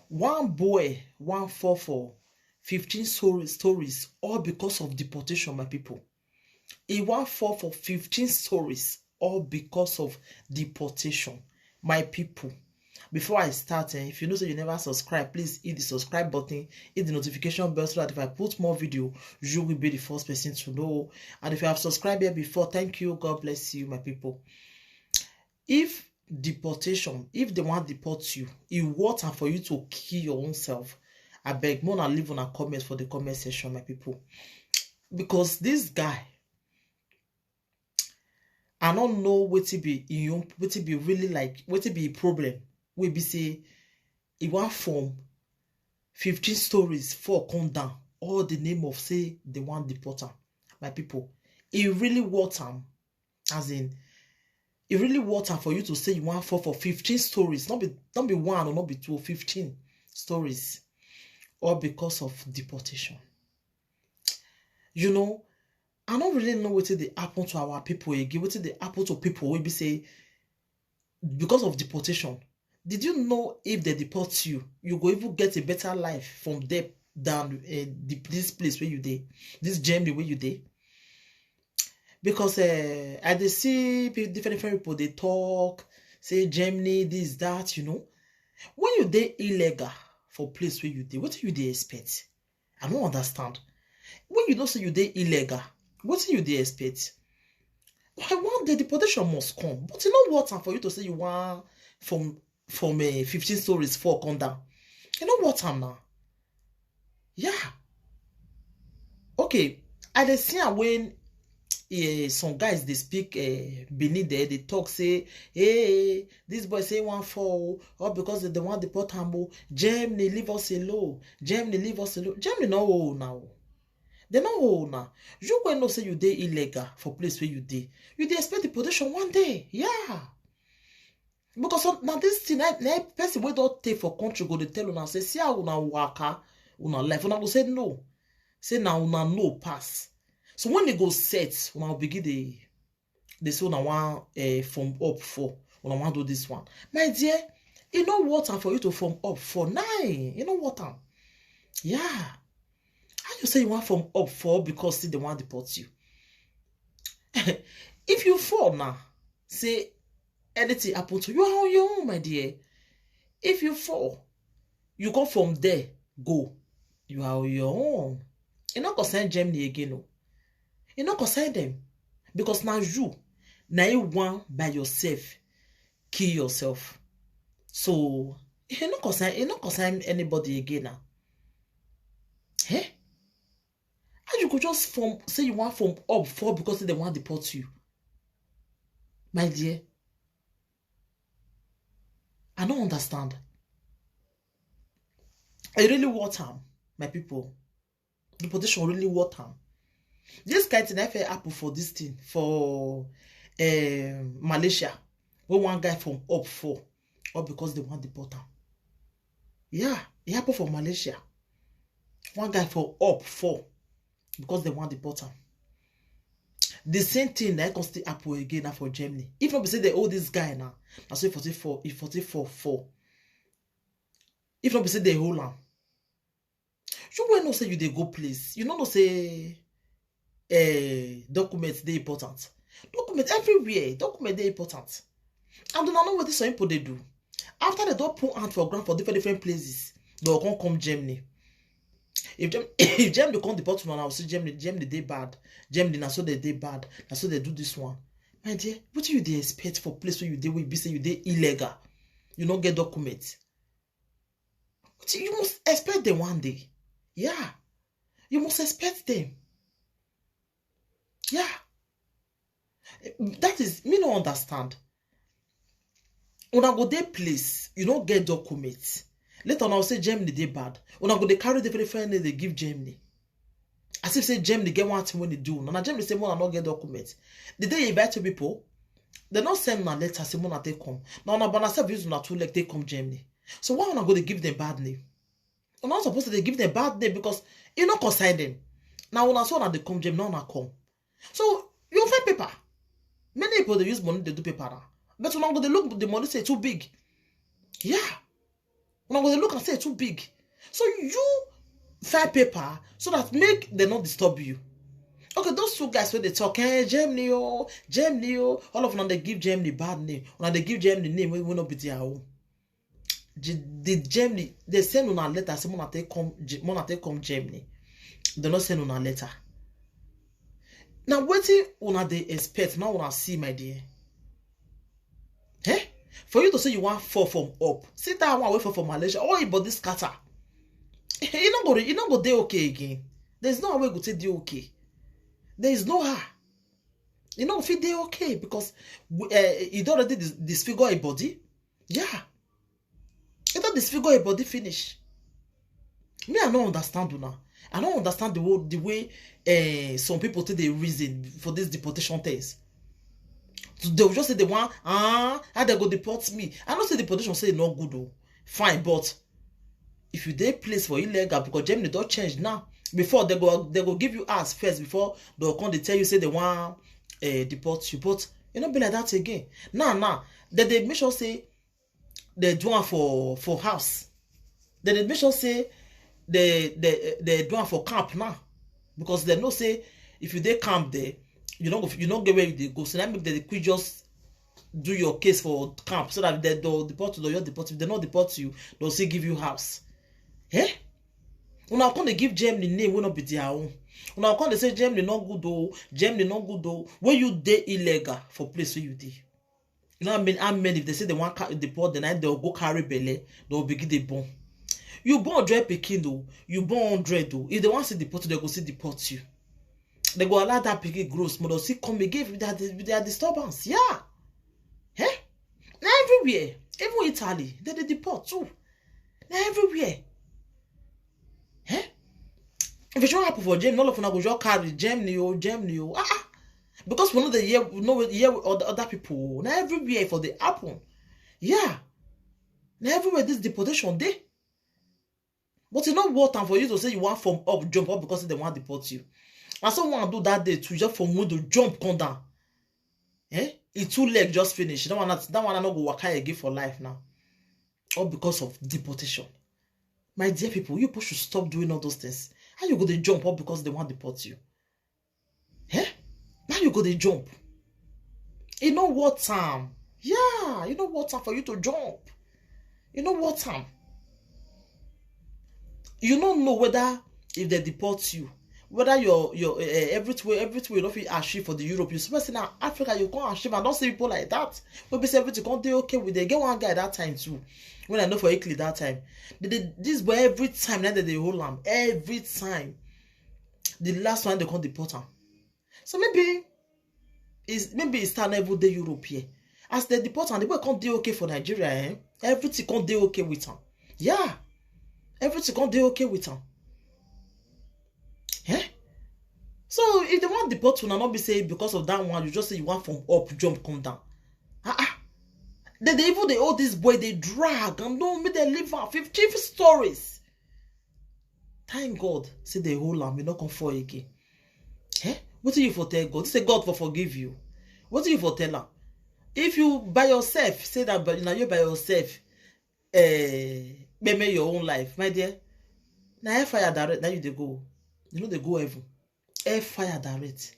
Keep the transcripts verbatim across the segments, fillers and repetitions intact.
One boy wan fall for fifteen story stories, all because of deportation, my people. E wan fall for fifteen stories, all because of deportation, my people. Before I start, eh, if you know say you never subscribe, please hit the subscribe button, hit the notification bell, so that if I put more video, you will be the first person to know. And if you have subscribed here before, thank you. God bless you, my people. If deportation, if they want deport you, e worth am for you to kill your own self. Abeg, make una leave una comment for the comment section, my people. Because this guy, I don't know wetin be im own, wetin be really, like, wetin be im problem. We be say e wan form fifteen stories for come down, all the name of say they want deport am. My people, e really worth am. As in, e really worth am for you to say you wan fall for fifteen stories, not be, not be one or not be two, fifteen stories, all because of deportation. You know, I don't really know wetin dey happen to our people again, wetin dey happen to people wey be say because of deportation. Did you know if they deport you, you go even get a better life from there than, eh, the, this place where you dey, this Germany where you dey? Because, eh, I dey see pe-, different, different people dey talk, say Germany, this, that, you know. When you dey illegal for place where you dey, wetin you dey expect? I no understand. When you know say you dey illegal, wetin you dey expect? Why, one day deportation must come, but e no worth am for you to say you wan from, from, eh, fifteen stories fall come down. E no worth am now. Yeah. Okay, I dey see am when, eh, some guys dey speak, eh, Benin, they dey talk say, "Hey, this boy say he wan fall o, all because they wan deport am o. Germany, leave us alone. Germany, leave us alone." Germany no owe una o. They no owe una. You wey know say you dey illegal for place where you dey, you dey expect deportation one day. Yeah. Because some, na this thing, na, na person wey don take for country go dey tell una say, "See how una waka, una life." Una go say no. Say na una know pass. So when e go set, una go begin dey, dey say una wan, eh, form up for, una wan do this one. My dear, e no worth am for you to form up for now. E no worth am. Yeah. How you say you wan form up for because still they wan deport you? If you fall now, say anything happen to you, you are on your own, my dear. If you fall, you go from there, go. You are on your own. E no concern Germany again o. E no concern them. Because now you, now you wan by yourself kill yourself. So, e no concern, e no concern anybody again now. Eh? How you go just form, say you wan form up for because they wan deport you? My dear, I no understand. E really worth am, my people. Deportation really worth am. This kind thing na fit happen for this thing for, um, Malaysia, where one guy from up for, all because they wan deport am. Yeah, e happen for Malaysia. One guy for up for because they wan deport am. The same thing na come still happen again now for Germany. If not be say they hold this guy now, na so e for take fall, e for take fall, fall. If not be say they hold am, you wey know say you dey go place, you no know say, eh, documents dey important. Document everywhere, document dey important. And una know wetin some people dey do. After they don put hand for ground for different, different places, they go come, come Germany. If Germ-, if Germany come deport una, una go say Germany, Germany dey bad. Germany, na so they dey bad. Na so they do this one. My dear, wetin you dey expect for place where you dey, wey be say you dey illegal? You no get document. Wetin you must expect them one day. Yeah. You must expect them. Yeah. That is, me no understand. Una go dey place, you no get documents. Later, una go say Germany dey bad. Una go dey carry different, different name dey give Germany. As if say Germany get one thing wey dey do una. Na Germany say una no get documents. Did they invite you people? They no send una letter say una take come. Na una by una self use una two leg take come Germany. So why una go dey give them bad name? Una no suppose to dey give them bad name because e no concern them. Na una so una dey come Germany, na una come. So you find paper. Many people dey use money dey do paper now. But una go dey look the money say too big. Yeah. Una go dey look and say e too big. So you file paper so that make dem no disturb you. Okay, those two guys wey dey talk, eh, Germany o, Germany o, all of una dey give Germany bad name. Una dey give Germany name wey, wey no be their own. The, the Germany, they send una letter say una take come, Ge-, una take come Germany. They no send una letter. Now wetin una dey expect? Now una see, my dear. Eh? For you to say you wan fall from up, see that one wey fall for Malaysia, all him body scatter. E no go re-, e no go dey okay again. There is no way go take dey okay. There is no how. E no fit dey okay because uh, e don already dis-, disfigure him body. Yeah. E don disfigure him body finish. Me, I no understand una. I no understand the way, the way uh, some people take dey reason for this deportation things. So they will just say they want, ah, how they go deport me? I know say deportation say e no good o. Fine, but if you dey place for illegal, because Germany don change now. Before they go, they go give you house first before they go come dey tell you say they want uh, deport you. But e no be like that again. Now, now, they dey make sure say they do am for, for house. They dey make sure say they, they, they do am for camp now. Because they know say if you dey camp there, you no go, you no get where you dey go. So that make they quick just do your case for camp so that they don deport you, they just deport you. If they no deport you, they'll still give you house. Eh? Una come dey give Germany name wey no be their own. Una come dey say Germany no good o, Germany no good o. When you dey illegal for place where you dey. You know how many, how many, if they say they want ca-, deport, then they go carry belle, they will begin dey born. You born hundred pikin o, you born hundred o. If they want to deport you, they go still deport you. They go allow that pikin grow small, they still come again with their, with their disturbance. Yeah. Eh? Na everywhere, even Italy, they dey deport too. Na everywhere. Eh? If it should happen for Germany, all of una go just carry Germany o, Germany o. Ah, ah. Because we no dey hear, we no hear other, other people o. Na everywhere for dey happen. Yeah. Na everywhere this deportation dey. But e no worth am for you to say you wan from up jump up because they wan deport you. And so one do that day too, just from window jump come down. Eh? E two leg just finish. That one, that one I no go waka again for life now. All because of deportation. My dear people, you people should stop doing all those things. How you go dey jump up because they wan deport you? Eh? Now you go dey jump. E no worth am. Yeah, e no worth am for you to jump. E no worth am. You no know whether if they deport you, whether your, your uh, everything, everything you no fit achieve for the Europe. You suppose say na Africa you come achieve, and don see people like that. Wey be say everything come dey okay with them. E get one guy that time too, when I know for Italy that time. They, they, this boy, every time na they dey hold am. Every time. The last one they come deport am. So maybe is, maybe e start every day Europe here. As they deport am, the boy come dey okay for Nigeria, eh? Everything come dey okay with am. Yeah. Everything come dey okay with am. Eh? So if they wan deport una, no be say because of that one, you just say you wan from up, jump, come down. Ah, ah. They, they even dey hold this boy, they drag and no, make they leave am. Fifty stories. Thank God, say they hold am, e no come fall again. Eh? Wetin you for tell God? Say God for forgive you. Wetin you for tell am? If you by yourself, say that by, na you by yourself, eh, meme your own life, my dear. Na hellfire direct, na you dey go. You no dey go heaven. Hellfire direct.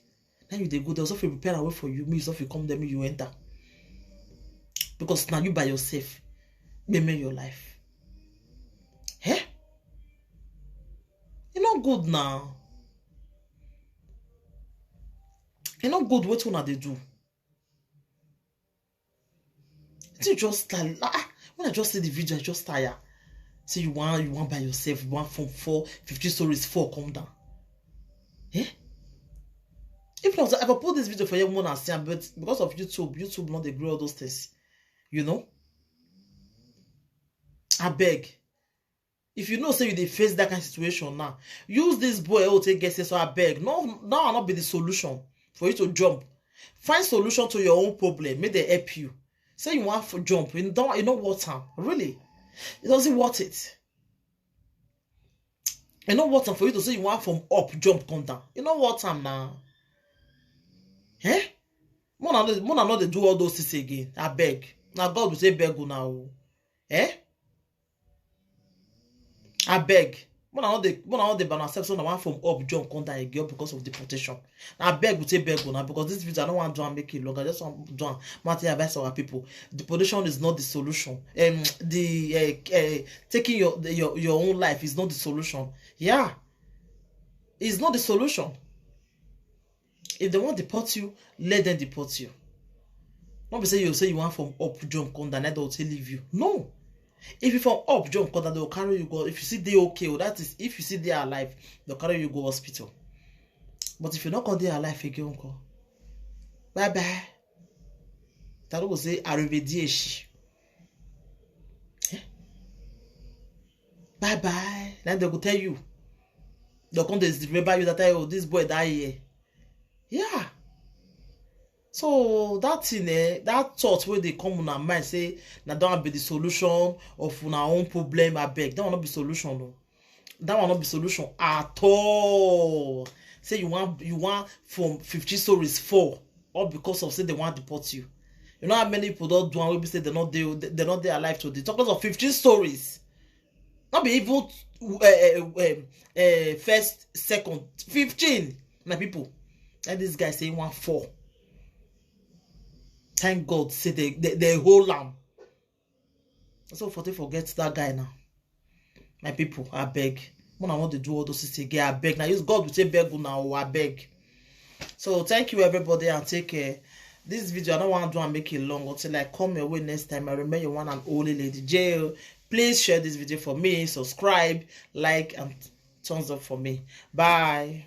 Now you dey go, they'll also prepare a way for you. Me, you come there, me, you enter. Because now you by yourself, meme your life. Eh? E no good now. E no good wetin una dey do. It just tire. Ah, when I just see the video, I just tire. Say you want, you want by yourself, you want from four, fifty stories, four come down. Eh? If not, I for put this video for everyone and see, but because of YouTube, YouTube not dey grow all those things. You know? I beg. If you know say you dey face that kind of situation now, use this boy wey take get sense. So I beg. No, no, not be the solution for you to jump. Find solution to your own problem. Make they help you. Say you want for jump. You don't, you know what time? Really? It doesn't worth it. E no worth am for you to say you want from up jump come down. E no worth am now. Eh? Mona no, Mona no dey do all those things again. I beg. Now God will say beg una o. Eh? I beg. When I want the when I want the banner self, so I want from up jump come down again because of deportation. Now I beg we take beg now because this video I don't want to do and make it long. I just want to do and want to advise our people. Deportation is not the solution. Um, the uh, uh, taking your your your own life is not the solution. Yeah, it's not the solution. If they want deport you, let them deport you. Not be say you say you want from up jump come down, let them take leave you. No. If you from up jump come down, they'll carry you go. If you see they okay, or that is if you see they are alive, they'll carry you go hospital. But if you not come there alive again, uncle, bye bye. That will say arrivederci. Eh? Bye bye. Then they go tell you. They'll come they remember you that time, oh, this boy die here. Yeah. So that thing, eh, that thought where they come on our mind say that don't be the solution of our own problem. I beg, that will not be solution. No. That will not be solution at all. Say you want you want from fifty stories fall all because of say they want to deport you. You know how many people don't do and will be say they're not they they're not there alive today. Talk of fifteen stories. Not be even uh, uh, uh, uh, first, second, fifteen. My people, and this guy say one four. Thank God, say they they, they hold am. So for they forget that guy now. My people, I beg. When I want to do all those things again, I beg. Now use God will say beg now, I beg. So thank you everybody and take care. This video I don't want to do and make it long until I come your way next time. I remember your one and only lady J. Please share this video for me, subscribe, like, and thumbs up for me. Bye.